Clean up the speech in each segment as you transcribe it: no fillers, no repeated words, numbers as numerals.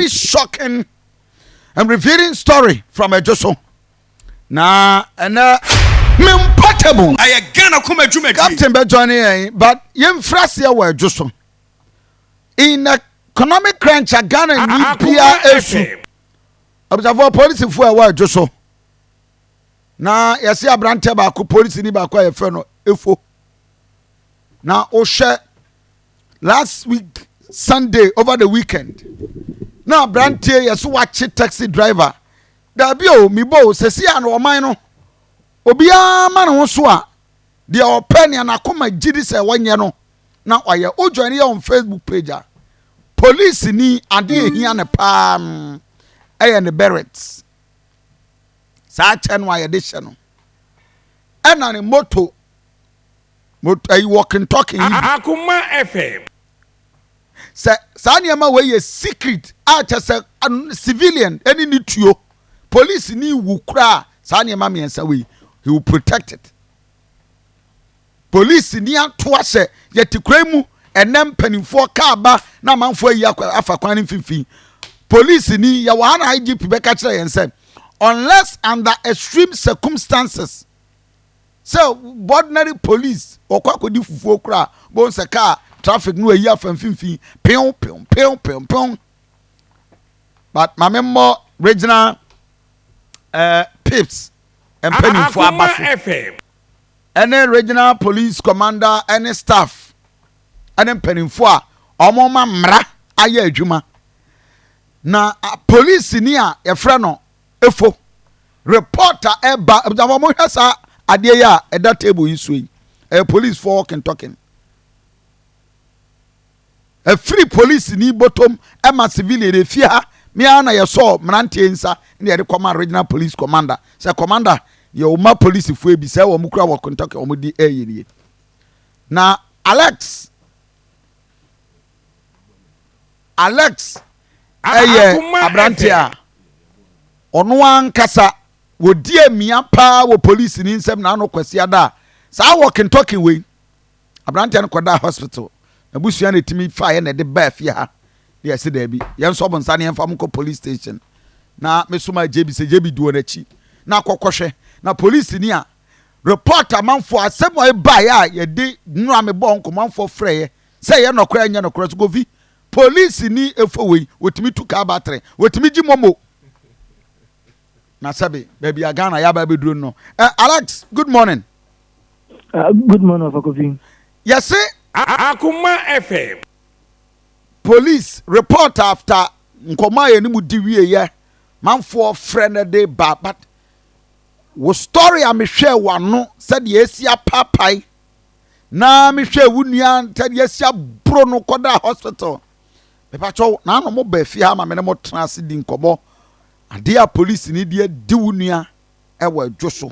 very shocking and revealing story from Ejoso. Na ɛnɛ me mpɔtable. Ɛyɛ Ghana kɔma dwumadie. Captain bɛ join yɛn, but yɛmfiri aseɛ wɔ Ejoso. In economic crunch a Ghana ni bia esu. Abusuafoɔ, polisifoɔ a ɛwɔ Ejoso. Na yɛsi aberanteɛ baako, polisi ni baako a yɛfrɛ no Efo. Na wohwɛ last week Sunday, over the weekend, na aberanteɛ yɛso wakye taxi driver. Dabi o, mibo o, sɛsi a na ɔman no obiara ma ne ho so a, deɛ ɔpɛ nea n'akoma gyi di sɛ wɔnyɛ no na ɔyɛ. O, join yɛ on Facebook page a, polisi ni ade ehia ne paa ɛyɛ ne beret, saa kyɛ no a yɛde hyɛ no, ɛna ne moto moto ɛyi, walking talking yi bi. Akoma FM. Sɛ saa nneɛma wei yɛ secret a kyɛ sɛ civilian ɛne ne tuo, police ni wu koraa, saa nneɛma mmiɛnsa wei, he will protect it. Police ni ato ahyɛ yɛte kura mu ɛnɛ, mpanimfoɔ kaa ba na amanfoɔ ayi akɔ afa kwan ne mfimfini. Police ni yɛwɔ ha na IGP bɛka kyerɛ yɛn sɛ unless under extreme circumstances, sɛ ordinary police ɔkɔ akɔdi fufuo koraa bɔn sɛ kaa traffic no ayi afa mfimfini pew pew pew pew pew. But maame mmɔ regional pips mpanimfoɔ aba Akoma so FM. ɛne regional police commander ɛne staff ɛne mpanimfoɔ a wɔn ma mmara ayɛ adwuma. Na police ni a yɛfrɛ no Efo, report a ɛba, ɛbɛn wɔn hwɛ saa adeɛ yi a ɛda table yi so yi, ɛyɛ police foɔ walking talking ɛfiri police ni bɔtɔm ɛma civilian efie ha. Mmea na yɛsɔ mmeranteɛ nsa na yɛde kɔma regional police commander sɛ, "Commander, yɛ ɔma polisifoɔ bi sɛ wɔn kura walking talking wɔn di ɛyɛ nie." Na Alex ɛyɛ Akoma aberanteɛ a FM. ɔno ankasa wɔdi amia paa wɔ polisi ni nsɛm na ano kwasi ada a saa walking talking wei, aberanteɛ no kɔda hospital na busua na etimi fa yɛ na ɛde baa fie ha de yɛsi daabi, yɛn nso ɔbɔ nsa ne yɛn fa mo nkɔ police station. Na mesoma jebi sɛ jebi di wɔn akyi na akɔkɔhwɛ na polisi ni a report amanfoɔ asɛm a ɛbaeɛ a yɛde nnura mi bɔ nkɔmanfoɔ frɛɛ sɛ yɛ nɔkorɛ nyɛ nɔkorɛ so. Kofi, polisi ni efo wei wotumi tu kaa battery, wotumi gyi momo na sɛbi baabi a Ghana yaba abɛduro no. Alex, good morning. Good morning, Kofi. Yɛse Akoma FM. police report after nkɔmɔ a yɛne mu di wie yɛ manfoɔ frɛ no de ba, but wo story a mehwɛ w'ano sɛdeɛ esi apaapae na mehwɛ wo nua sɛdeɛ esi aburo no kɔda hospital, mepakyɛw, naano mo ba fie ha ma me ne mo tena ase di nkɔmɔ adeɛ a polisi ni deɛ di wo nua ɛwɔ adwo so.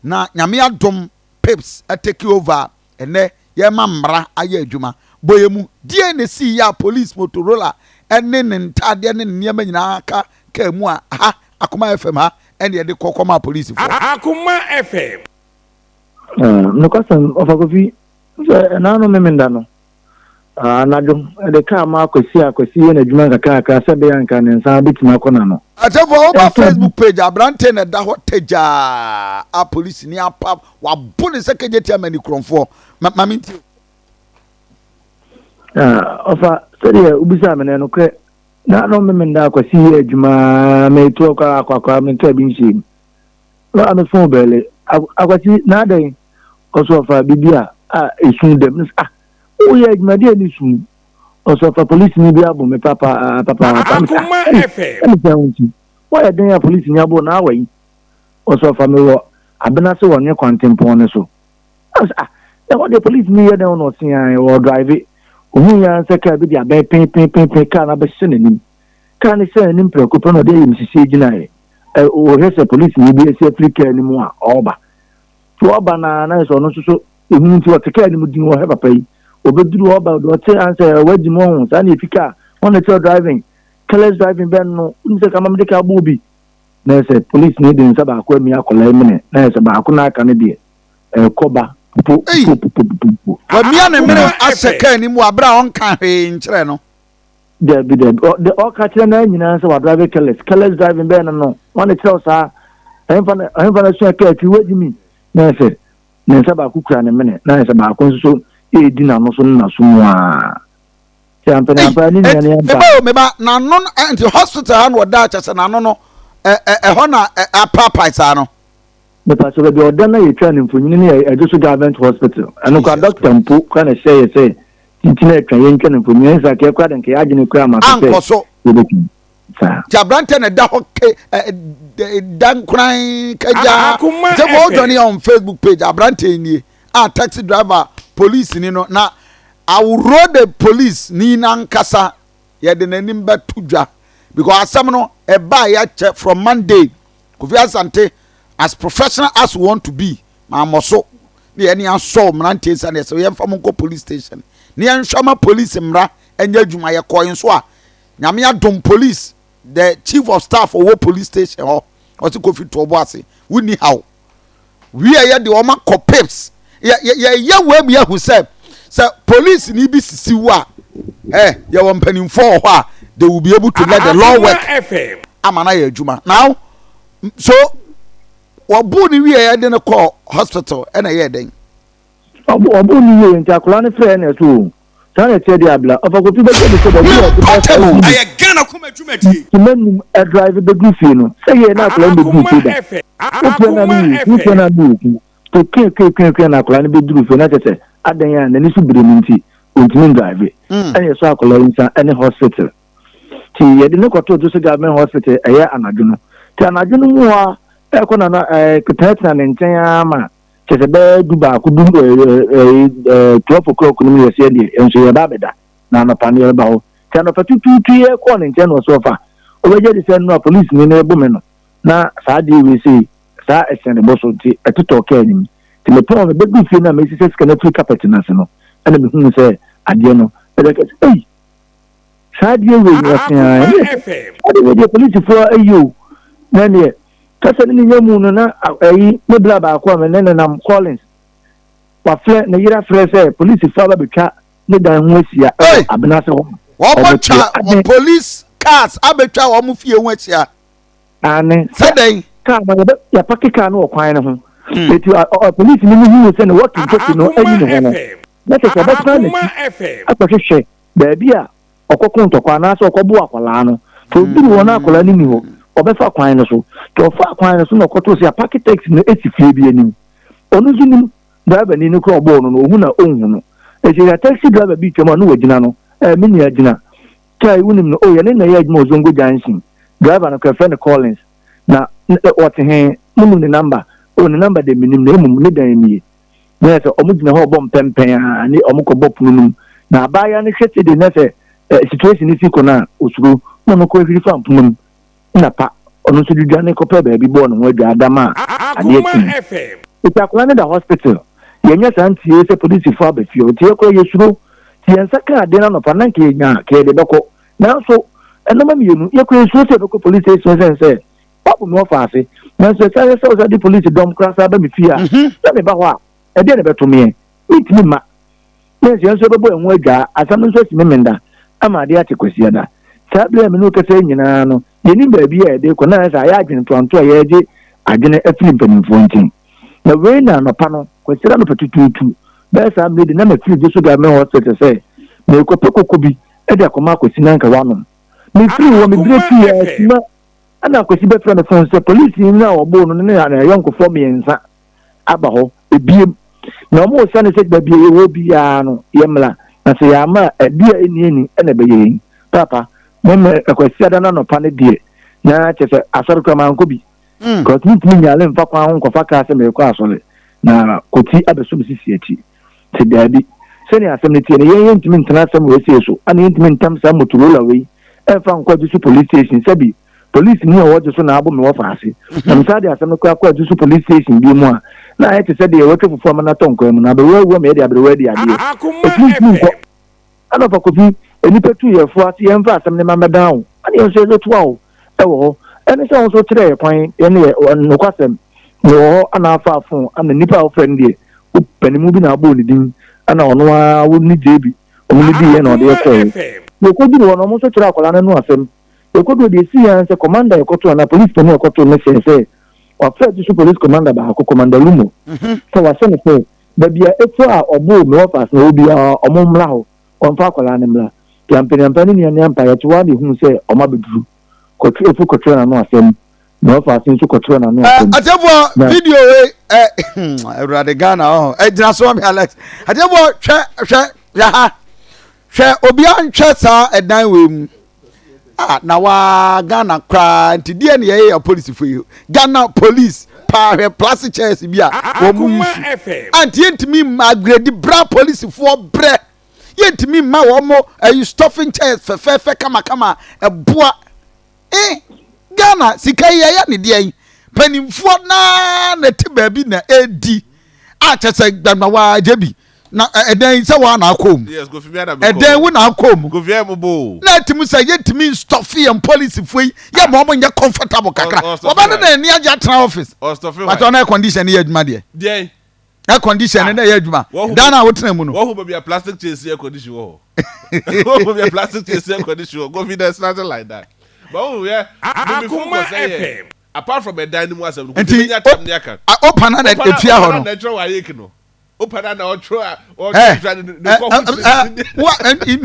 Na Nyame adom, pips ɛtake over, ɛnɛ yɛma mmara ayɛ adwuma. Bɔyɛ mu deɛ na esi yɛ a police Motorola ɛne ne ntaadeɛ ne ne nneɛma nyinaa ka kaa mu a ha Akoma FM ha ɛne yɛde kɔ kɔma polisifoɔ. Akoma FM. Nokwasɛm, Ɔfa Kofi, sɛ ɛna no memenda no anadwo ɛde kaa ma Akwasi a Akwasi yɛ n'adwuma nkakrakra sɛ ɛbɛyɛ anka ne nsa bɛtumi akɔ n'ano. Atɛfo, woba Facebook page, aberante na ɛda hɔ tagyaa a polisi ni apa wabo ne sɛ kegye tia mani kurɔmfoɔ ma me ntie. Ɔfa, sɛdeɛ wobisaa me no, ɛnokorɛ na no memenda Akwasi yɛ adwuma meto akɔ akɔ menkaa bi nhyɛ mu na me phone bɛle Akwasi na adɛn ɔso ɔfa biribi a ɛsu dɛm. Ah, woyɛ adwumadeɛ ne su ɔsɔ fa polisi ni bi abo me papa papa. Akoma FM. Ɛne sɛ wo nti wɔyɛ den a polisi ni abo na awa yi ɔsɔ fa me wɔ abena sɛ wɔnwe kwantempɔn no so. Ah, na wɔde polisi ni yɛ dɛn na ɔse an wɔ drive ohun ya sɛ kaa bi de abɛn pɛnpɛnpɛnpɛn, kaa no abɛhyɛ n'anim, kaa no hyɛ n'anim prɛko pɛ na ɔde ayɛ msisi gyinaeɛ ɛ wɔhwɛ sɛ polisi ni bi asi afiri kaa no mu a ɔreba tí ɔba na sɛ ɔno nso so ehu nti ɔte kaa no mu din wɔhwɛ papa yi obeduru ɔba ɔde ɔte ansɛ wagyi mu ɔho saa na efi kaa wɔn na ɛkyerɛ driving, careless driving bɛn no n sɛ kama de kaa bɔ obi na sɛ polisi ni de nsa baako ami akɔla yi mene na sɛ baako na aka no deɛ ɛkɔba po Ei. po po po po po. Wamia ne mene Akoma ahyɛ FM. kaa anim wɔ abere a ɔnka hwee nkyerɛ no. Dabi dabi ɔ de ɔka kyerɛ naa nyinaa sɛ wadrive careless careless driving bɛyɛ no no wɔn de kyerɛw saa ɛnfa na ɛnfa na sua kaa twi wagyi mi na ɛsɛ ne nsa baako kura ne mene na ɛsɛ baako nso so edi n'ano so ne n'aso mu aa sɛ ampa ne ampa ne nua ne ampa. Meba o meba n'ano no nti hospital ha na ɔda kyɛ sɛ n'ano no ɛhɔ na apaapae saa no. Mepa sɛ baabi a ɔda na yɛtwa ne mfonini no yɛ Ɛdwoso Government Hospital ɛno kora doctor mpo kora na ɛhyɛ yɛ sɛ Nti na atwa yɛntwa no mfonini ɛnyɛ saa kɛɛ koraa de nka yɛadwene koraa ma so Ankɔ so. sɛ yɛbɛtumi saa. Nti aberanteɛ na ɛda hɔ ke ɛ da nkoran kagyaa. Akoma Nti fɔ FM. join on Facebook page aberanteɛ nie a taxi driver police ni no na awuro de police ni nankasa yɛde n'anim bɛto dwa because asɛm no ɛbaa yɛakyɛ from Monday Kofi Asante as professional as we want to be mammɔ so ne yɛne asɔ mmeranteɛ sane sɛ yɛmfa mo nkɔ police station ne yɛnhwɛ ma police mmara nyɛ adwuma. Yɛkɔe nso a, Nyame adom, police the chief of staff ɔwɔ police station hɔ ɔse Kofi to ɔbo ase, wonni haw wie. Yɛ de wɔn akɔ pips yɛyɛ wei mu yɛhu sɛ police ni bi sisi wo a, yɛwɔ mpanimfoɔ wɔ hɔ a they will be able to let the law Akoma work FM. ama no ayɛ adwuma. Now so wɔboo no wie, yɛde no kɔɔ hospital ɛna ɛyɛ dɛn? Ɔbo ne yie nti akwadaa no frɛ na ɛso o saa na ɛteɛ de abla ɔfa Kofi bɛgye de sɛ baabi a ɔde bɛɛ Portable. 5 minutes Ɛyɛ Ghana kɔma dwumadie. Sima num ɛdrive bɛduru fie no sɛ yɛ na akwadaa no bɛduru Akoma fie da FM. wopia na Akoma no yɛ wopia FM. na no yɛ ku to kua kua kua kua na akwadaa no bɛduru fie na kyɛ sɛ adan a n'ani so bere no nti ɔntumi ndrive. Ɛna yɛsɔ akwadaa yi nsa ɛne hospital nti yɛde ne kɔtoo Joseph Government Hospital. Ɛyɛ anadwo no nti anadwo no mu hɔ a ɛkɔ na na tenatena ne nkyɛn ara ma kyɛ sɛ bɛyɛ 11 du ɛɛ ɛɛ ɛɛ 12 o'clock no mu yɛsɛ deɛ nso yɛba abɛda na anɔpa no yɛbɛba hɔ. Nti anɔpa tutuutu yɛkɔɔ ne nkyɛn na ɔsɛ ɔfa ɔbɛgye de sɛ no a polisi ni no ɛbo me no na saa adeɛ wei sei saa ɛsɛn ne bɔ so nti ɛtotɔ kaa anim. Nti mepɔn mebɛdu fie no a mesisɛ sika no afiri carpet no ase no ɛna mehuu sɛ adeɛ no ɛdɛ kɛ sɛ ei saa adeɛ wei no ɔse a Akoma ɛne FM. adeɛ wei deɛ polisifoɔ ayi o. Na neɛ kasa ne ne nya mu no na ɛyi me bla baako a me ne nenam Collins wafrɛ ne yere afrɛ sɛ polisifoɔ aba bɛtwa ne dan ho ahyia ɛwɔ Hey! Abenase hɔ. Wɔn ɔmo twa teɛ aden police cars abɛtwa wɔn fie ho ahyia. Ane sɛ sɛ dɛn? Kaa no yɛbɛ yɛapake kaa no wɔ kwan no ho eti ɔ polisi no mu hu sɛ ne walkie talkie no Akoma ayi ne ho no FM. na kyerɛ sɛ ɔbɛsan Akoma n'akyi FM. akɔhwehwɛ baabi a ɔkɔko ntɔkwa anaasɛ ɔkɔbo akwadaa no nti oduru hɔ na akwadaa no ni hɔ, ɔbɛfa kwan no so. Nti ɔfa kwan no so na ɔkɔto sɛ apake taxi no esi fie bi anim. Ɔno nso nim driver ni no kora ɔbɔɔ no no ohu na ɔnhu no. Eti sɛ taxi driver bi twam a no wagyina no, me nua gyina kaa yi wonim no o yɛne na ɛyɛ adwuma wɔ Zongo Junction. Driver no kora fɛ no Collins na ɔte he monim ne number o ne number de menim na mmom ne dan nie. Na yɛ sɛ ɔmo gyina hɔ ɔbɔ mpɛmpɛn a ne ɔmo kɔbɔ pono no mu na abaayewa no hwɛ sɛdeɛ na sɛ situation no si kɔ no a osuro na ɔno kɔ ahwiri fa mpoma mu na pa ɔno nso dwedwa ne kɔpɛ baabi bɔɔ ne ho adwa adam a adeɛ Akoma kyee. FM. Nti akwadaa no da hospital yɛnyɛ saa ntie sɛ polisifoɔ aba fie hɔ nti yɛkora yɛsuro nti yɛn nsa ka adeɛ no anɔpa na nka yɛnya ka yɛde bɛkɔ nanso ɛnɔma mmienu yɛkora yɛsuro sɛ yɛbɛkɔ police station sɛn sɛ wapo me wɔfa ase nanso ɛsɛ sɛ ɔsɛ de polisi dɔm koraa saa ba me fie a na meba hɔ a ɛdeɛ na ɛbɛto meɛ mentumi mma na nso yɛn nso yɛbɛbɔ yɛn ho adwaa asɛm no nso asi me menda ama adeɛ ate Kwasiada. Saa berɛ a me ne wo kasa yi nyinaa no yɛnim baabi a yɛde kɔ na ayɛ sɛ ayɛ adwene ntoanto a yɛregye adwene afiri mpanimfoɔ nkyɛn. Na wei na anɔpa no Kwasiada anɔpa tutuutu bɛyɛ saa mmerɛ bi na mafiri Gye Government Hospital sɛ merekɔpɛ koko bi de akɔma Akwasi na anka wanom. Mefiri hɔ meberɛ Akoma pii a FM. sima ɛna Akwasi bɛfrɛ me phone sɛ polisi no a wɔbɔɔ no ne n'ayɔnkofoɔ mmiɛnsa aba hɔ ebiem na wɔn resa ne sɛ baabi a yɛwɔ biara no yɛmmra na sɛ yɛama a ɛbi a ɛni ani ɛna ɛbɛyɛ yɛn papa mɛmɛ Akwasi ada no anɔpa no deɛ na kyerɛ sɛ asɔre kora mankɔ bi because mentumi nyale mfa kwan ho nkɔfa kaa sɛ merekɔ asɔre na kɔti abɛso me sisi akyi sɛ daabi sɛnea asɛm no tie no yɛn yɛntumi ntena asɛm wei sei so ana yɛntumi ntam saa Motorola wei ɛmfa nkɔ agye so police station sɛbi police ni a wɔgye so na abo me wɔfa ase na mesaa de asɛm no kora kɔ agye so police station bi mu a na ayɛ te sɛ deɛ wɔatwa fufuo ama no atɔ nkwan mu na aberewa awu ama yɛde aberewa adi adeɛ. Akoma ɛtumi ntumi nkɔ FM. Ana ɔfa Kofi nnipa tu yɛfo ase yɛmfa asɛm ne ma mmɛdan wo ana yɛn nso yɛbɛtoa wo ɛwɔ hɔ ɛne sɛ wo nso kyerɛ yɛ kwan yɛne yɛ nokwasɛm mewɔ hɔ ana afa afo ana nnipa a wofrɛ no deɛ wo panimu bi na abɔɔ ne din ana ɔno ara wo ne gye bi ɔmo ne di yɛ na ɔde Akoma yɛ kɔɛ. FM. Yɛkɔduru hɔ no, wɔn nso kyerɛɛ akwadaa no ano asɛm. Yɛkɔduru hɔ deɛ ɛsii ara ne sɛ commander a yɛkɔtoo anaa police panin a yɛkɔtoo no hyɛɛ sɛ wafrɛ Atusu police commander baako, Commander Lumo, sɛ wahyɛ no sɛ baabi a Efua a ɔboo me wɔfas no wɔ biara wɔn mmra hɔ, wɔmfa akwadaa no mmra. Piampaniampa ne nua Niampa yɛte hɔ ara na yɛhuu sɛ wɔn abɛduru. Kɔtwe, Efu kɔtwerɛɛ n'ano asɛm, me wɔfas nso kɔtwerɛɛ n'ano asɛm. Atiefoɔ Na. video wei ɛ awurade Ghana ɔhɔ ɛgyina so mi Alex atiefoɔ hwɛ hwɛ hwɛ ha hwɛ obiara nhwɛ saa ɛdan wei mu ah na waa Ghana koraa nti deɛ ne yɛyɛ yɛ polisifo yi Ghana police paa hwɛ plastic chairs bi a wɔn mu yi su anti yɛntumi mma agredi bra polisifoɔ brɛ yɛntumi mma wɔn mo ayi stuffing chairs fɛfɛɛfɛ kamakama ɛboa Eh Ghana sika yi ɛyɛ ne deɛn? Mpanimfoɔ naa na ɛte baabi na ɛredi a kyɛ sɛ gbagba waa gye bi na ɛdɛn yi sɛ waa na akɔ mu ɛdɛn wo na akɔ mu na ɛtumi sɛ yɛntumi nstɔfe yɛn polisifoɔ yi yɛ ma wɔn nyɛ comfortable kakra wɔbɛ ne na ani agye atena office pàtó ɔno air condition yɛ adwuma deɛ air condition no na ɛyɛ adwuma dan a wotena mu no. Wɔhu baabi a plastic chairs air condition wɔ hɔ. Wɔhu baabi a plastic chairs air condition wɔ. Kofi there's nothing like that. But wohu yɛ Akoma FM. Apart from ɛdan no mu asɛm no, Nti Kofi bɛnya tam ne aka. Opa na na etua hɔ no. Opa na ɛtwerɛ wɔ ayek no. Opa na na ɔtwerɛ a ɔtwerɛ ne kɔfo kyerɛ. Wa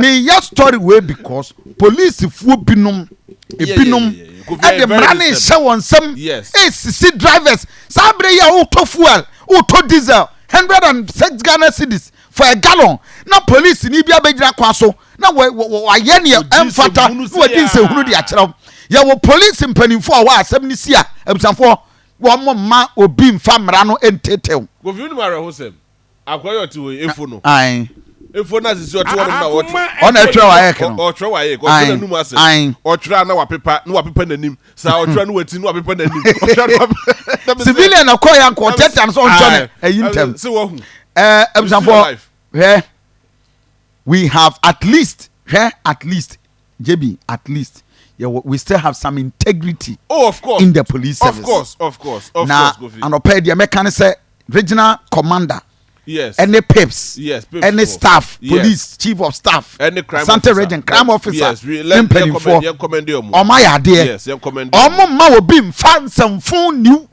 meyɛ story wei because polisifoɔ binom ebinom ɛde mmara ne hyɛ wɔn nsam esisi drivers saa abere yi a wotɔ fuel wotɔ diesel 106 Ghana cedis for a gallon na polisi ni bi abɛgyina kwan so na wayɛ neɛ ɛmfata na wadi nsɛhunu de akyerɛw yɛwɔ polisi mpanimfoɔ a wɔ asɛm no si a abusuafoɔ wɔn mma obi mfa mmara no ntetew. Kofi wonim awerɛhosɛm Akwa yi ɔte hɔ yi, efo no. Ae. Efo no asisi ɔte hɔ nom na ɔtwerɛ. Ɔna ɛtwerɛ wayɛk no. Ɔtwerɛ wayɛk, ɔtwerɛ n'anum asɛm. Ae. Ɔtwerɛ a na wapepa, na wapepa n'anim. Saa ɔtwerɛ a na wati, na wapepa n'anim. Ɔtwerɛ na wapepa. Civilian na kɔɔ yɛ anka ɔtiatia no sɛ ɔntwerɛ no ayi ntɛm. Sɛ wahu. Ɛɛ abusuafoɔ hwɛ we have at least hwɛ at least JB at least yɛwɔ we still have some integrity. Oh of course. In the police service. Of course of course of na, course Kofi. Na anɔpɛ deɛ mɛka ne sɛ regional commander. Yes. Ɛne pips. Yes pips. Ɛne staff yes. police chief of staff. Ɛne crime Asante officer. region crime officer. Yes we ne let mpanimfoɔ. yɛn commend ɔmo. Ɔmo ayɛ adeɛ. Yes yɛn commend. Ɔmo mma obi nfa nsɛmfun niw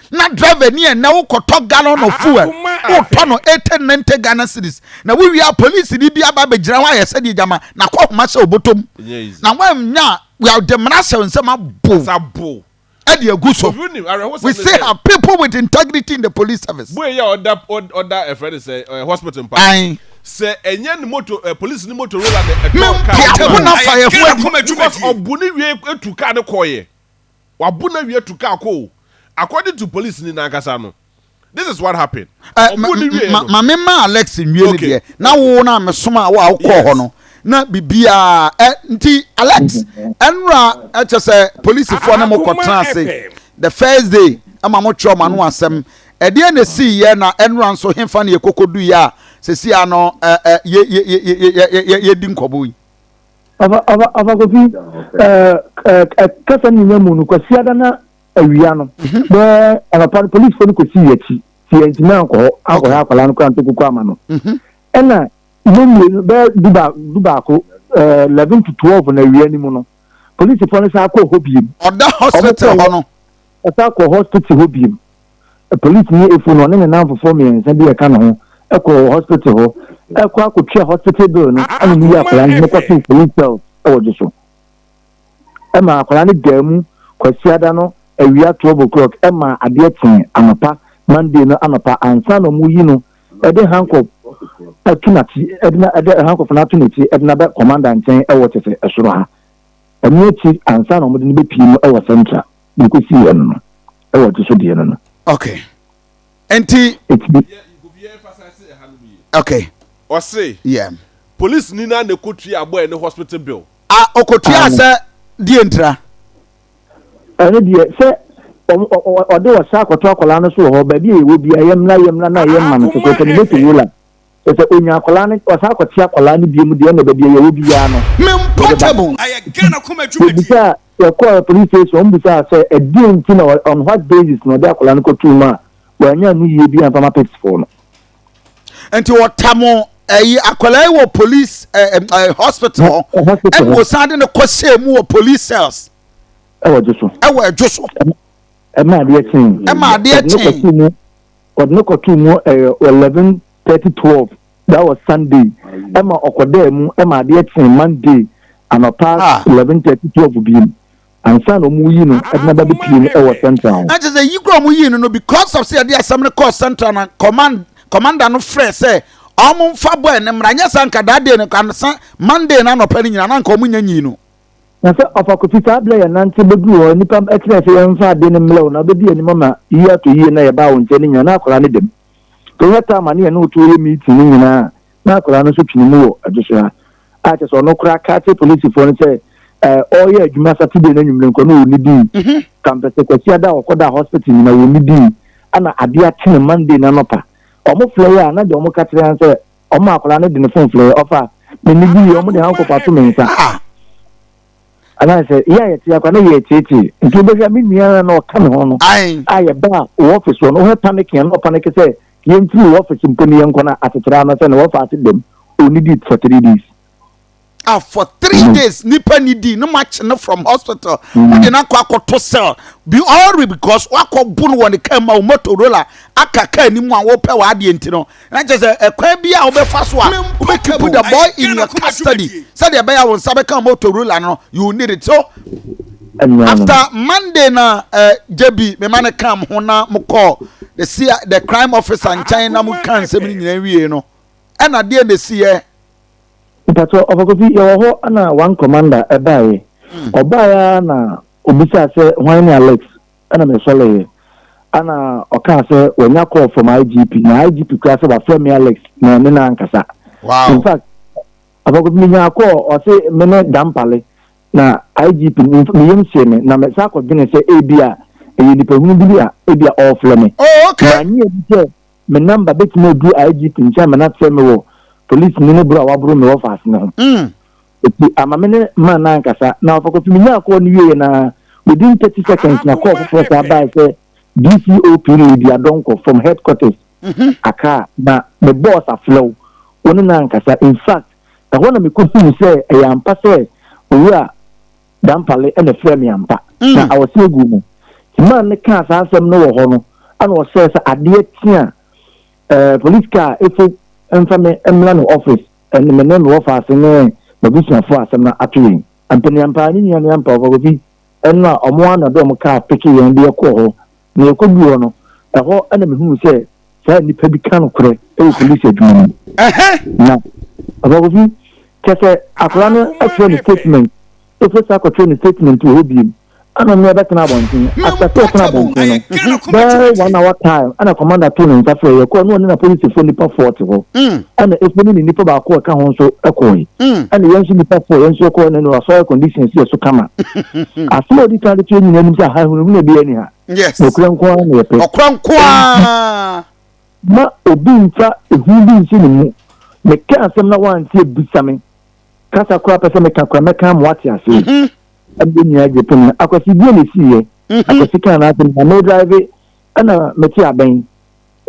na driver ni ɛnɛ wokɔtɔ gallon of fuel wotɔ no 80 90 Ghana cedis na wowie a police ni bi aba abɛgyina hɔ ayɛ sɛdeɛ gyama na kɔ homa hyɛ obotom na woanya wɔde mmara hyɛ nsɛm abo ɛde agu so. We still have people with integrity in the police service. Boy yi a ɔda ɔda ɛfrɛ ne sɛ ɛ hospital mpa. Ayi. Sɛ ɛnyɛ ne moto ɛ police ne Motorola na ɛtɔ kaa. Mempia ho na fa yɛ ho adi. Because ɔbu ne wie etu kaa ne kɔɔyɛ. Wabo no awie tu kaa kɔ o. According to police ni nankasa no, this is what happened. Eh, Ɔbo no wie no. Ma me ma Alex nwie ne Okay. deɛ. Na wo na mesoma wo a wokɔɔ hɔ no. Na biribiara eh, nti Alex, ɛnora ɛkyɛ sɛ polisifoɔ ne mo kɔtena ase the first day ɛma mo kyerɛ ɔmo ano asɛm. Ɛdeɛ na esii yɛ na ɛnora nso hefa na yɛkɔkɔdu yɛ a sɛsi ano eh, eh, yɛ yɛ yɛ yɛ yɛ yɛ yɛdi nkɔmɔ yi. Ɔfa ɔfa ɔfa Kofi ɛɛ ɛɛ kasa ne nya mu no Kwasiada na awia no mhm. bɛɛ anɔpa no polisifoɔ no kɔsii yɛn akyi ti yɛn ntumi ankɔ hɔ ankɔhwɛ akwadaa no koraa nto kuku ama no mhm. ɛna ne mmienu bɛɛ du baako ɛɛ 11 to 12 na awia no mu no polisifoɔ no san kɔɔ hɔ biem. Ɔda hospital hɔ no. Ɔsan kɔɔ hospital hɔ biem. Polisini Efo no, ɔne ne nnamfofoɔ mmiɛnsa bi a ɛka ne ho kɔɔ hospital hɔ kɔ akɔtua hospital bill no ɛna wɔyi akwadaa no de no kɔtoo police cells wɔ Dwoso. Ɛma akwadaa no daa mu Kwasiada no awia 12 o'clock ɛma adeɛ kyee anɔpa Monday no anɔpa ansa na wɔyi no ɛde handcuff ato n'akyi ɛde na ɛde handcuff no ato n'akyi ɛde no aba commander nkyɛn ɛwɔ kyɛ sɛ ɛsoro ha. Ɛno akyi ansa na wɔde no bɛpie mu ɛwɔ central. Deɛ ɛkɔsii ɛno no, ɛwɔ gye so deɛ no no. Okay. Nti. Ɛtumi. Okay. Ɔse. Yeah. Police ni na na ɛkɔtua abɔɛ ne hospital bill. Ah, ɔkɔtua sɛ deɛ ntira. Ɛno deɛ sɛ ɔde ɔsa akɔto akwadaa no so wɔ hɔ baabi a yɛwɔ bia yɛmmra yɛmmra na yɛmma no sɛ sɛ ne Motorola Kyerɛ sɛ onya akwadaa no, ɔsan kɔte akwadaa no bio deɛ ɛna baabi a yɛwɔ biara no. Me portable. Ɛyɛ Ghana kɔma dwumadie. Yɛbisaa, yɛkɔɔ police station, wɔn bisaa sɛ ɛdeɛn nti na on what basis na ɔde akwadaa no kɔtoo mu a wannya ano yie bi amfa ma pepsfoɔ no. Nti ɔtamo. Ɛyi akwadaa yi wɔ police ɛɛ ɛɛ hospital hɔ, ɛna wɔsan de no kɔ hyɛ mu wɔ police cells. Ɛwɔ ɛdwo so. Ɛwɔ ɛdwo so. Ɛma adeɛ kyee. Ɛma adeɛ kyee. Ɔde no kɔtoo mu ɛyɛ 11:30 12, that was Sunday. Ɛma ɔkɔdaa mu ɛma adeɛ kyee Monday anɔpa 11:30 12 biem ansa na wɔn yi no ɛde n'aba bɛpie mu ɛwɔ Central hɔ. Na kyerɛ sɛ yi kura wɔn yi no no because of sɛ yɛde asɛm no kɔɔ Central na command commander no frɛ sɛ wɔn nfa bɔ ɛne mmara nyɛ sɛ nka that day no ansa Monday na anɔpa no nyinaa na nka wɔn nya nyi no. Na sɛ ɔfa Kofi saa berɛ yɛ nante bɛduru hɔ nnipa kyerɛɛ sɛ yɛmfa ade no mmrɛ wo na wobɛdi anim ama yie atɔ yie na yɛbaa wo nkyɛn no nyinaa na akwadaa no dam. Nti wohwɛ time a ne yɛne wo to yɛ meeting no nyinaa a na akwadaa no nso twene mu wɔ Adwosoa a kyerɛ sɛ ɔno koraa ka kyerɛ polisifoɔ no sɛ ɛɛ ɔreyɛ adwuma Saturday no anwummerɛ nkɔ na ɔnnidii. Kampɛsɛ Kwasiada a ɔkɔdaa hospital nyinaa ɔnnidii ɛna adeɛ akye no Monday no anɔpa. Wɔn frɛ yɛ a na deɛ wɔka kyerɛ yɛn sɛ Ɔma akwadaa no de ne phone frɛ ɔfa me ne bi ɔmo de handcuff ato me nsa. Ah. Anaasɛ yɛ a yɛte akwa na yɛ tietie nti wobɛhwɛ me nua na ɔka me ho no a yɛba wɔ office hɔ no wohwɛ panic a na ɔpanic sɛ yɛmfiri wɔ office mpo ne yɛnkɔ no asetra no sɛ ne wɔfa ase dɛm ɔnidi for 3 days. Ah, for 3 days nipa ni di no ma kye no from hospital. Mo de na akɔ akɔto cell be all because wakɔ bu no wɔ ne kaa mu a Motorola aka kaa ni mu a wɔpɛ wɔ adeɛ nti no na kyerɛ sɛ ɛkwan bi a wobɛfa so a wobɛ keep the boy in your custody sɛdeɛ ɛbɛyɛ a wɔn nsa bɛka Motorola no, you need it. So after Monday na JB mema ne kam ho na mo kɔ the see the crime officer nkyɛn na mo ka nsɛm no nyinaa wie no, ɛna deɛ na esi yɛ. Mpakyɛw, Ɔfa Kofi, yɛwɔ hɔ na one commander ɛbaeɛ. Ɔbaeɛ ara na obisaa sɛ hwan ne Alex, ɛna mesɔreeɛ. Ɛna ɔkaa sɛ wanya call from IGP, na IGP koraa sɛ wafrɛ me Alex na ɛne no ankasa. In fact, Ɔfa Kofi, menyaa call, ɔse me ne Dampale, na IGP, me yam hyee me, na mesan kɔdwene sɛ ebia ɛyɛ nipahunu bi a ebia ɔrefrɛ me. Mannye anni sɛ me number bɛtumi aduru IGP nkyɛn ama no afrɛ me wɔ polisini no boro a waboro me wɔ faase no ho. Eti ama me ne man no ankasa. Na ɔfa Kofi menyaa call no wieɛ no ara, within 30 seconds na call foforɔ saa bae sɛ DCOP Lydia Donkor from headquarters Accra na me boss afrɛ wo, wo ne no ankasa. In fact, ɛhɔ na mekɔhuu sɛ ɛyɛ ampa sɛ Owura Dampale na ɛfrɛɛ me ampa, na awɔse guu mu. Nti man no kaa saa asɛm no wɔ hɔ no, ɛna ɔsrɛɛ sɛ adeɛ kye a, eh, police car efo mfa me mmra ne office, ɛne me ne me wɔfaase ne m'abusuafoɔ a asɛm no ato yɛn. Ampaniampaa ne nua ne ampa Ɔfa Kofi, ɛno a ɔmo ara na de ɔmo car peke yɛn de yɛkɔɔ hɔ. Na yɛkɔduu hɔ no, ɛhɔ na mehuu sɛ saa nnipa bi ka nokorɛ wɔ polisi adwuma mu. Na Ɔfa Kofi, kyɛ sɛ akwadaa no kyerɛ ne statement, ɛfiri saa kɔkyerɛ ne statement wɔ hɔ biem, ɛna ɔno ɛbɛtena abɔnten. After sɛ ɔtena abɔnten no, bɛyɛ one hour time, ɛna commander too ne nsa frɛ yɛ kɔɔ, na ɔne na polisifoɔ nnipa four te hɔ. Ɛna efu ne ne nipa baako a ɛka ho nso kɔɔe. Ɛna yɛn nso nipa four, yɛn nso kɔɔ, na wasɔ air condition si yɛ so kama. Asɛm a ɔdi kan de to yɛn nyinaa anim sɛ aha hunahuna biara ni ha. Nokorɛ nko ara na yɛpɛ. Ɔkorɛ nko ara. Ma obi mfa ehu bi nhyɛ ne mu. Meka asɛm na wante a, bisa me. Kasa koraa pɛ sɛ meka koraa, mɛka ama wate aseɛ. Ɛna yɛn nyinaa gye pene. Akwasi, deɛ na ɛsiiɛ? Akwasi kaa n'asɛm, na meredrive ɛna mete abɛn.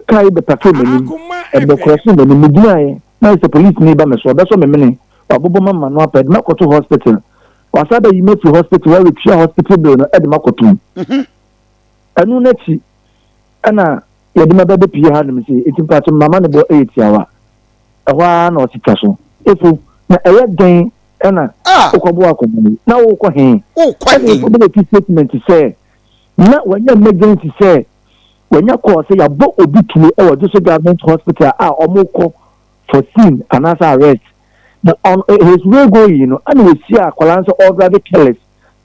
Kaa yi bɛpakee m'anim, ɛbɛkrɔsee m'anim. Megyinaeɛ na ayɛ sɛ polisini reba me so, ɔbɛsɔ me mene, wabobɔ m'ama no apɛ de me akɔto hospital. Wasan abɛyi me afiri hospital hɔ aretua hospital bill no de me akɔto mu. Ɛno no akyi ɛna yɛde me bɛbɛpie hanom sei, enti mpakyɛ m'amanebɔ yɛ tiawa. Ɛhɔ ara na ɔse twa so. Efo, na ɛyɛ dɛn ɛna wokɔboa akwadaa yi? Na wokɔ he? Ɛna Efo bɛmake statement sɛ na wanya emergency sɛ wanya call sɛ yɛabɔ obi tuo wɔ Joso Government Hospital a wɔrekɔ for scene anaasɛ arrest. Na on his way going no, ɛna wɔhyia akwadaa no sɛ ɔredrive careless.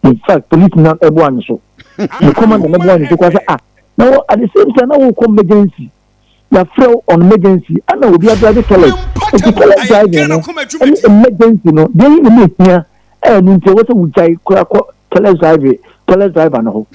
In fact, police na ɛboa ne so. Ne commander na ɛboa ne so koraa sɛ ah, na wɔ at the same time na wɔrekɔ emergency. Yɛafrɛ wo on emergency ɛna obi adrive careless. Nti careless driving no ɛne emergency no deɛ yi na ɛmu ehia ɛno nti ɛwɔ sɛ wogyae koraa kɔ careless driving careless driver no hɔ.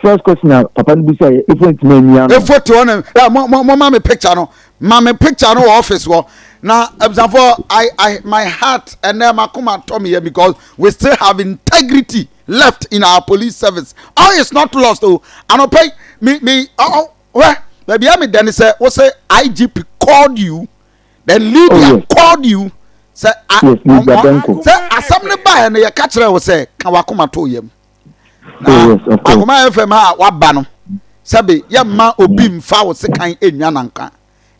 First question a papa no bisa yɛ efo ntoma anyi ano. Efo te hɔ na ɛ mo mo mo ma me picture no, ma me picture no wɔ office hɔ na abusuafo. I my heart, ɛnɛ makoma tɔ me yɛ because we still have integrity left in our police service. All is not lost o. Anɔpɛ yi me me ɔ ɔ hwɛ baabi a me dɛ ne sɛ wosɛ IGP called you. Then Lydia Oh, yes. called you sɛ a- Yes, Lydia ɔm- Benko. sɛ asɛm no baeɛ no yɛka kyerɛ wo sɛ ka wakoma to yam. Na Oh, yes, of course. Akoma FM a waba no sɛbe yɛmma obi mfa wo sekan nnwa nanka.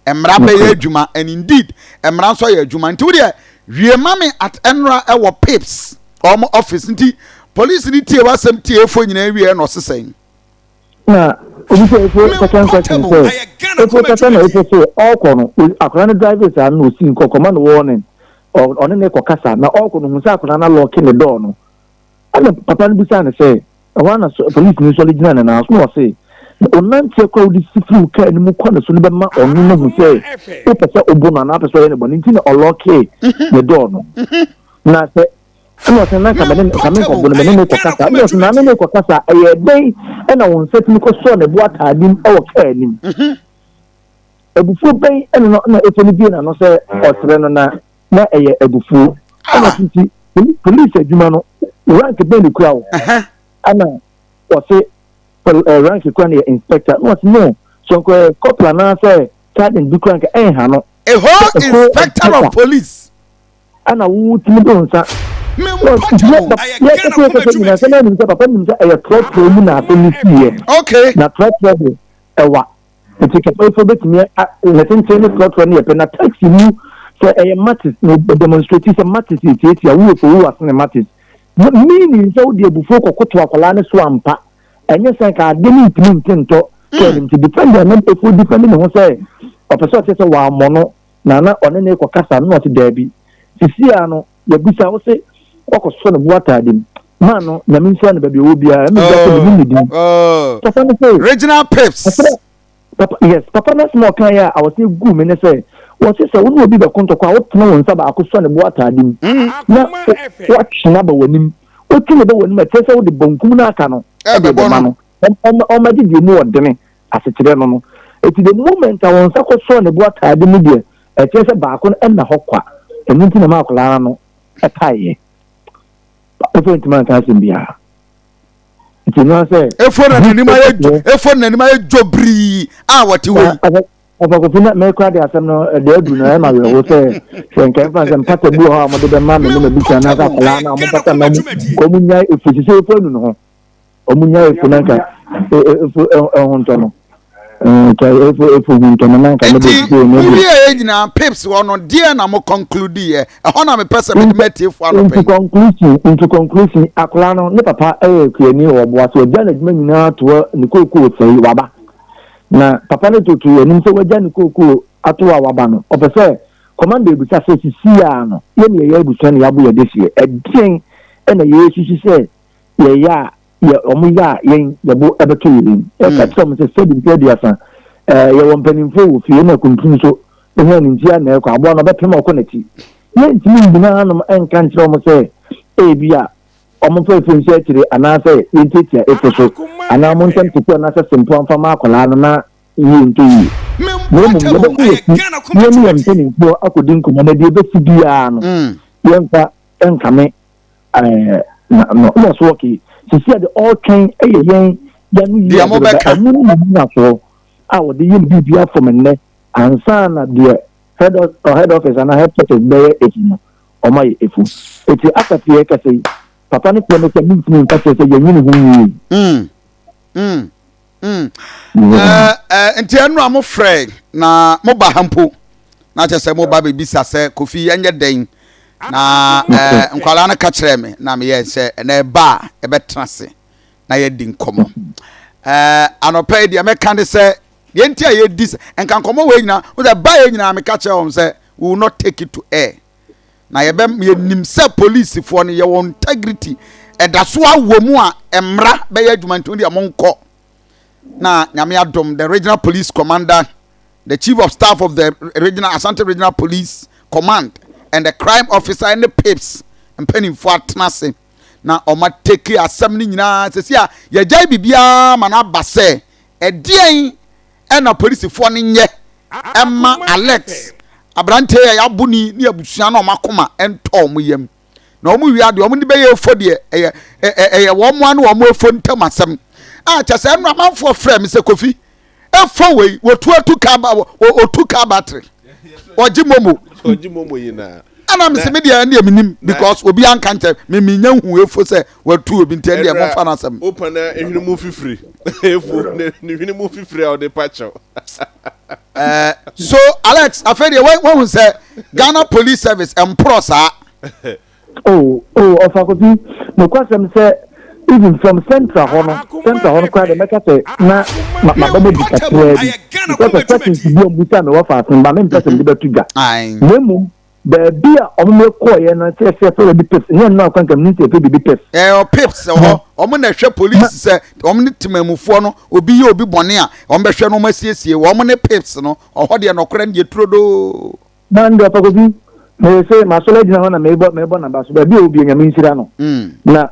Mmara bɛyɛ adwuma and indeed mmara nso yɛ adwuma nti wodeɛ wie ma me at ɛnora ɛwɔ pips ɔmo office nti police ni tie w'asɛm tie efo nyinaa wie na ɔsesɛn. Na obi sɛ efo second question sɛ efo kasa na efo sɛ ɔkɔ no akwadaa no drive saa na osi nkɔ kɔma no warning ɔne ne kɔ kasa na ɔkɔ no hu sɛ akwadaa no alɔɔke ne dɔɔ no ɛna papa no bisa no sɛ ɛhɔ ana polisi no sɔre gyina ne nan so na ɔse ɔnanteɛ kora wode si firi wo kaa no mu kɔ ne so no bɛma ɔno no hu sɛ wopɛ sɛ wobo no anaa wopɛ sɛ ɔyɛ ne bɔne nti na ɔlɔɔke ne dɔɔ no na sɛ ɛna ɔsɛ na nka mene nka me nkɔbo no mene ne kɔkasa ɛna ɔsɛ na ne ne kɔkasa ɛyɛ dɛn ɛna wɔn nsa tumi kɔsɔɔ ne bo ataade mu ɛwɔ kaa anim abufuo bɛn ɛna no na efe no bie n'ano sɛ ɔsrɛ no na na ɛyɛ abufuo ɛna ɔsɛ nti polisi adwuma no rank bɛn ne kura wo ɛna ɔsɛ rank kura no yɛ inspector na ɔsɛ no sɔnkɔ corporal anaasɛ sergeant bi kura nka ɛnha no A whole inspector of police. Ɛna wotumi de wo nsa. Yɛkɛsɛ nyina sɛ na nim sɛ papa nim sɛ ɛyɛ trɔtrɔ mu na asɛm no siiɛ. Okay. Na trɔtrɔ de ɛwa. Nti kɛfɛfo bɛtumi ne tenten ne trɔtrɔ no yɛ pɛ na taxi mu sɛ ɛyɛ matis na demonstrate sɛ matis yɛ tiatia wo efo wo asene matis. Meaning sɛ wode abufuo kɔkoto akwadaa no so ampa. Ɛnyɛ sɛ nka ade no ntumi ntentɔ kɛɛ no nti defend a na efo defend ne ho sɛ ɔpɛ sɛ ɔkyerɛ sɛ wammɔ no na na ɔne no rekɔkasa no na ɔse daabi sisi a no yɛbisa wo se wakɔsosɔ ne bo ataade mu maa no nyame nhyira no baabi ɔwɔ biara ɛna obi asɛ menim ne din papa no se Regional pips. Papa yes papa no asɛm a ɔka yɛ a awɔse gu me ne sɛ wɔse sɛ wo ne obi bɛko ntɔkwa a wotene wo nsa baako sɔ ne bo ataade mu na woatwe no aba w'anim wotwe no ba w'anim a kyerɛ sɛ wode bankum no aka no ɛde bɛma no ɔma gye deɛ mu ɔdene asekyerɛ no no. Enti the moment a wɔn nsa kɔsɔɔ ne bo ataade mu deɛ, ɛkyerɛ sɛ baako no nna hɔ kwa. Ɛno nti na ɛma akwadaa no ano paeɛ. Efo ntumi anka asɛm biara. Nti ɛno ara sɛ. Efo na n'anim ayɛ efo na n'anim ayɛ dwobirii a wɔte hɔ yi. Ɔfa Kofi na mekura de asɛm no ɛde aduru na ɛma awerɛho sɛ sɛ nka ɛmfa sɛ mpata bi wɔ hɔ a wɔde bɛma me ne m'abusua anaasɛ akwadaa no a wɔmpata mma mu wɔn nyae efo sisi efo anu ne ho. Ɔmo nya efu na nka efu ɛho ntɔ no. Nka efu efu ho ntɔ no na nka ne de Nti ne mo de. wie yɛ nyinaa pips hɔ no deɛ na mo conclude yɛ ɛhɔ na mepɛ sɛ mede m'atiefo anɔpa Nti yi. conclusion nti conclusion akwadaa no ne papa yɛ kuani wɔ ɔboa so wagya n'adwuma nyinaa to hɔ ne kookoo sɛe waba na papa no toto anim sɛ wagya ne kookoo ato a waba no ɔpɛ sɛ commander ebisa sɛ sisi a no yɛne yɛyɛ abusua na yɛabo yɛde seɛ ɛdeɛn ɛna yɛsusu sɛ yɛyɛ a yɛ wɔn yɛ a yɛn yɛbo ɛbɛtɔ yɛn mu ɛka kyerɛ wɔn sɛ sɛbi mfe aduasa ɛɛ yɛwɔ mpanimfoɔ wɔ fie na kuntun nso ehun ne nti a na ɛkɔ aboa no ɔbɛpem ɔkɔ n'akyi yɛntumi ngyina hanom ɛnka nkyerɛ wɔn sɛ ebi a wɔn mfa efu nhyɛ akyire anaasɛ yɛntiatia efu so anaa wɔn ntɛm tutu anaasɛ sempoa mfa ma akwadaa no na yie ntɔ yie na mmom yɛbɛkɔ yɛ fi yɛn ne yɛn mpanimfoɔ akɔdi nkɔmmɔ na deɛ ɛbɛsi biara no yɛmfa nkame ɛɛ na na ɔna so ɔke sisi a de ɔretwɛn ɛyɛ yɛn yɛn no yie Deɛ mobɛka. ɛno ne nyinasoɔ a wɔde yɛ ne biribi afɔm nnɛ ansa na deɛ head of head office anaa headquarters bɛyɛ efu no wɔn ayɛ efu eti asafo yɛ kasa yi papa no fɛ no sɛ mintumi nka kyerɛ sɛ yɛnyi ne ho nwie. Mm. Mm. Mm. Eh, eh, nti ɛno a mofrɛ na moba ha mpo na kyerɛ sɛ moba bɛbisa sɛ kofi ɛnyɛ dɛn na eh, nkwadaa no ka kyerɛɛ me na meyɛ sɛ ɛnɛ ɛba a ɛbɛtena ase na yɛadi nkɔmmɔ eh, anɔpa yi deɛ mɛka ne sɛ deɛ nti a yɛdi sɛ nka nkɔmmɔ wei nyinaa wo sɛ ba yɛ nyinaa meka kyerɛ wɔn sɛ we will not take it to air na yɛbɛ yɛnim sɛ polisifoɔ no yɛwɔ integrity ɛda so awɔ mu a mmara bɛyɛ adwuma nti deɛ monkɔ na nyame adom the regional police commander the chief of staff of the regional asante regional police command and the crime officer ne pips mpanimfoɔ atena ase na ɔma teki asɛm no nyinaa sɛsi a yɛgyae biribiara ma no aba sɛ ɛdeɛn ɛna polisifoɔ no nyɛ ɛma Alex aberanteɛ yi a yɛabo ni ne abusua no wɔn akoma ntɔ wɔn yam na wɔn wia deɛ wɔn de bɛyɛ efo deɛ ɛyɛ ɛyɛ wɔn ano wɔn efo ntam asɛm a kyɛ sɛ ɛno amanfoɔ frɛ me sɛ kofi efo wei wɔtu atu kaa ba wɔtu kaa battery. Ɔgye momo. Ɔgye momo nyinaa. Ɛna mese me deɛ ɛndeɛ menim because obi anka nkyɛ me menya hu efo sɛ watu obi nti ɛndeɛ momfa no asɛm. Opa na ehwene mu fifiri efo ne ne hwene mu fifiri a ɔde pa kyɛw. Eh, so Alex afei deɛ wahu sɛ Ghana Police Service mporɔ saa. Oh, oh, ɔfa kofi, nokwasɛm sɛ even from central hɔ no, central hɔ no koraa deɛ mɛka sɛ na ma ma bɛbɛ di kakraa bi because of questions bi a wɔn bisa mi wɔ faase ba mi mpɛ sɛ mi de bɛto dwa. Na mmom baabi a wɔn kɔɔyɛ no sɛ sɛ fɛ baabi pips nyɛ nnora kwan kam ne sɛ fɛ biribi pips. Ɛɛ pips wɔ hɔ, wɔn na ɛhwɛ police sɛ wɔn ne temamufoɔ no obi yɛ obi bɔne a wɔn bɛhwɛ no wɔn asiesie wɔn ne pips no ɔhɔ deɛ nɔkorɛ no deɛ turodoo. Man deɛ ɔfa kofi meyɛ sɛ masɔre agyina hɔ na mebɔ mebɔ naba so baabi a obi nyame nhyira no na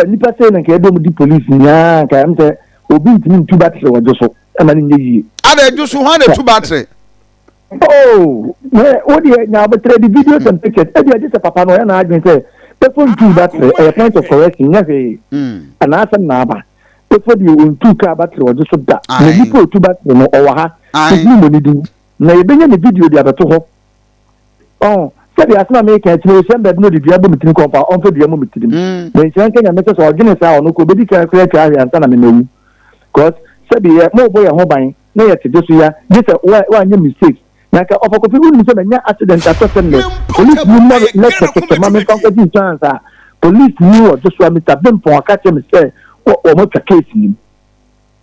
nipa sɛ na nka yɛde ɔmo di police nyaa nka ɛm sɛ obi ntumi ntu battery wɔ dwo so ɛma no nyɛ yie. Ada dwo so hwan na tu battery? Oh, me wo deɛ nya abotrɛ de videos and pictures ebi agye sɛ papa no ɔyɛ n'adwene sɛ efo ntu battery ɛyɛ point of correction nyɛ hwee ɛna asɛm na aba efo deɛ ontu kaa battery wɔ dwo so da na nipa otu battery no ɔwɔ ha ebi mo ne din. Na yɛbɛnya ne video de abɛto hɔ. Ɔho, sɛdeɛ asɛm a mereka akyi no, ɔhyia me baabi na ɔde dua bɔ me tirim kɔ, ɔmfa, ɔmfa dua mmɔ me tirim. Na nhyira nka Nyame sɛ sɛ ɔdwene saa a, ɔno koraa ɔbɛdi kan koraa atwa ahwe ansa na me mawu. Cos, sɛbe yɛ, mobɔ yɛn ho ban, na yɛte gye so ya, gye sɛ wa, woanyɛ mistake. Na nka Ɔfa Kofi, wonim sɛ manya accident atɔ sɛ nnɛ, police ni mmɔ me lɛtɛ kɛkɛ ma memfa nkɔgye insurance a, police ni wɔ Joshua, Mister Bimpong aka kyerɛ me sɛ wɔ, wɔatwa case no mu.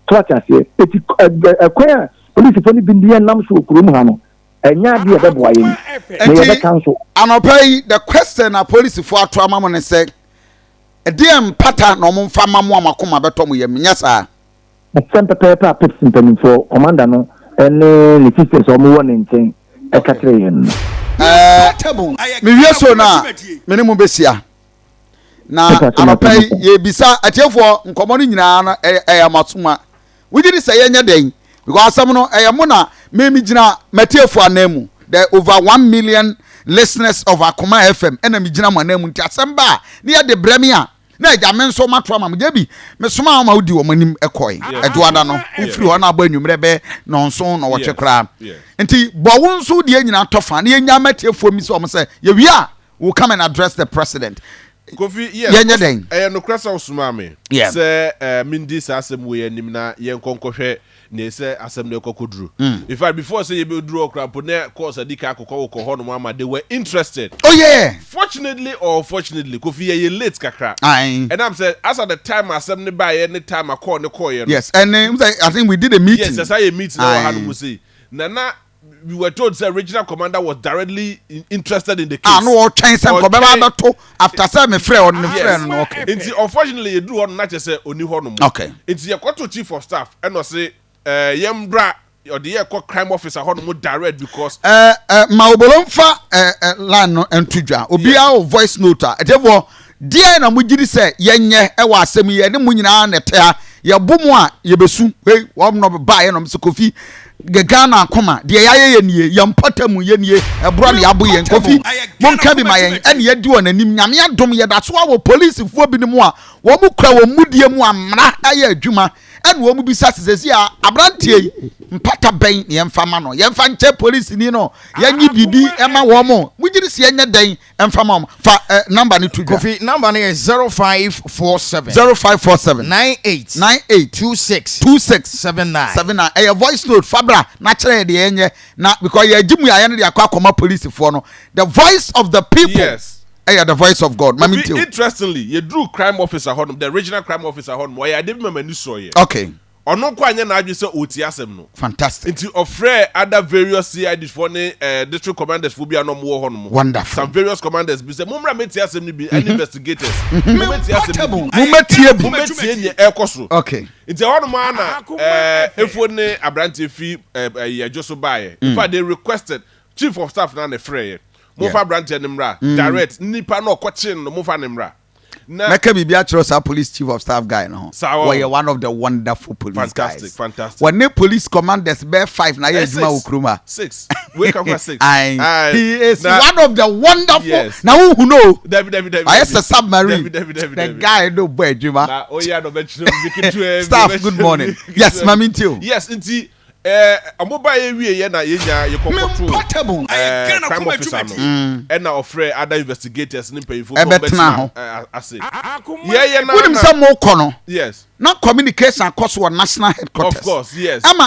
So wate aseɛ? Eti ɛkwan a polisifoɔ no bi de yɛn nam so wɔ kurom ha no, ɛnyɛ adeɛ a ɛbɛboa yɛn. Na yɛbɛka nso. Anɔpa yi, the question a polisifoɔ ato ama mo ne sɛ, ɛdeɛn mpata na wɔn mfa ma mo a mo akoma bɛtɔ mo yam? Nyɛ saa? Asɛm pɛpɛɛpɛ a Pips mpanimfoɔ, commander no ne ne sisters a wɔwɔ ne nkyɛn ka kyerɛɛ yɛn no. Ɛɛ, mewie so no a, me ne mo bɛhyia. Na anɔpa yi yɛbisa atiefoɔ nkɔmmɔ no nyinaa no ɛyɛ mo asoma. Wogye di sɛ yɛnyɛ dɛn? Because asɛm no ɛyɛ mo na me megyina m'atiefoɔ anan mu. The over 1 million listeners of Akoma FM ɛna megyina mo anan mu nti asɛm ba a ne yɛde brɛ me a na agya me nso mato ama mo. Gye bi mesoma wɔn ma wodi wɔn anim kɔe. Ɛdwoada no wofiri hɔ na abɔ anwummerɛ bɛ nɔnson nɔwɔtwe koraa. Nti bɔ wo nso deɛ nyinaa tɔ fa na yɛnya m'atiefoɔ mi sɛ wɔn sɛ yɛwie a will come and address the president. Kofi, yes, Yɛnyɛ dɛn? Ɛyɛ nokorɛ sɛ wosomaa me sɛ eh, mendi saa asɛm wei anim na yɛnkɔ nkɔhwɛ nea ɛsɛ asɛm no ɛkɔ kɔduru. In fact, before sɛ yɛbɛduru hɔ koraa mpo na course adi kan akokɔ wokɔ hɔnom ama they were interested. Oh yeah. Fortunately or unfortunately, Kofi yɛyɛ late kakra. Aye. Ɛnam sɛ as at the time asɛm no baeɛ ne time a call no kɔeɛ no. Yes, ɛne I think we did a meeting. Yes, ɛsa yɛ meeting na wɔ ha no mu sei. Na na we were told sɛ regional commander was directly interested in the case. Ah, no ɔtwɛn sɛ nkɔ bɛba abɛto after sɛ me frɛ ɔno ne frɛ no okay. Nti unfortunately yɛduru hɔ no na kyerɛ sɛ ɔni hɔ nom. Okay. Nti yɛkɔto chief of staff ɛna ɔse ɛɛ yɛn bra ɔde yɛ kɔ crime officer hɔ nom direct because. Ɛɛ ɛɛ ma obolo nfa ɛɛ ɛ line no nto dwa obiara wɔ voice note a ɛtiɛfoɔ Deɛn na mogye di sɛ yɛnyɛ wɔ asɛm yi yɛne mo nyinaa na ɛte ha yɛbo mo a yɛbɛsu wei wɔn na baeɛ na wɔn sɛ Kofi Ghana akoma deɛ yɛayɛ yɛ nie yɛn mpɔtam yɛ nie ɛborɔ na yɛabo yɛn Kofi monka bi ma yɛn ɛne yɛdi wɔn anim Nyame adom yɛda so awɔ polisifoɔ binom a wɔn kura wɔn mudie mu a mmara ayɛ adwuma ɛna wɔn bisa sɛ sɛsi a aberanteɛ yi mpata bɛn na yɛmfa ma no yɛmfa nkyɛ polisini no yɛnye biribi ɛma wɔn mo mogye di sɛ yɛnyɛ dɛn Ɛnfa ma wɔn. Fa ɛ number no to dwa. Kofi, number no yɛ 0547. 0547. 98. 98. 26. 26. 79. 79. Ɛyɛ voice note. Fa bra na kyerɛ yɛ deɛ yɛnyɛ na because yɛagye mu yɛayɛ no de akɔ akɔma polisifoɔ no. The voice of the people. Yes. Ɛyɛ the voice of God. Mami Kofi, ntie o. interestingly, yɛduruu crime officer hɔnom, the regional crime officer hɔnom, ɔyɛ ade bi ma m'ani sɔeɛ. Okay. Ɔno nko anyɛ n'adwene sɛ ɔretie asɛm no. Fantastic. Nti ɔfrɛɛ other various CID foɔ ne eh, district commanders foɔ bi a na wɔwɔ hɔ nom. Wonderful. Some various commanders bi sɛ, mommra mmɛtie asɛm no bi, ɛne investigators. Mommɛtie asɛm no bi. Mommɛtie bi. Mommɛtie nea ɛrekɔ so. Okay. Nti ɛhɔ nom ara na eh, Efuo ne aberanteɛ fi eh, eh, Yɛdwo so baeɛ. In fact, they requested, chief of staff no ara na ɛfrɛeɛ. Momfa aberanteɛ no mmra, direct, nipa no a ɔkɔkyee no no, momfa no mmra. Na Mɛka biribi akyerɛ saa police chief of staff guy no ho. Saa wɔ. Wɔyɛ one of the wonderful police Fantastic, guys. fantastic. Wɔne police commanders bɛyɛ five na ayɛ Eh, adwuma wɔ six. kurom ha. Six. Wei ka ho a six. Aye. Aye. He is Na- one of the wonderful. Yes. Na wohu no. Dabi, dabi, dabi, Ayɛ dabi. sɛ submarine. Dabi, dabi, dabi, The dabi. guy no bɔ adwuma. Na oyɛ na ɔbɛkyerɛ mu bi ketewa bi, Staff, ɔbɛkyerɛ good mu morning. bi Yes, ketewa bi. mami nti o. Yes, nti. Ɛɛ ɔmo ba yɛ wie yɛ na yɛ nya yɛ kɔkɔto Portable. Crime officer no ɛna ɔfrɛ other investigators ne mpanyinfo sɛ Ɛbɛtena hɔ. Ase yɛyɛ na Wonim sɛ mokɔ no, yes na communication akɔ so wɔ national headquarters. Of course, yes. Ama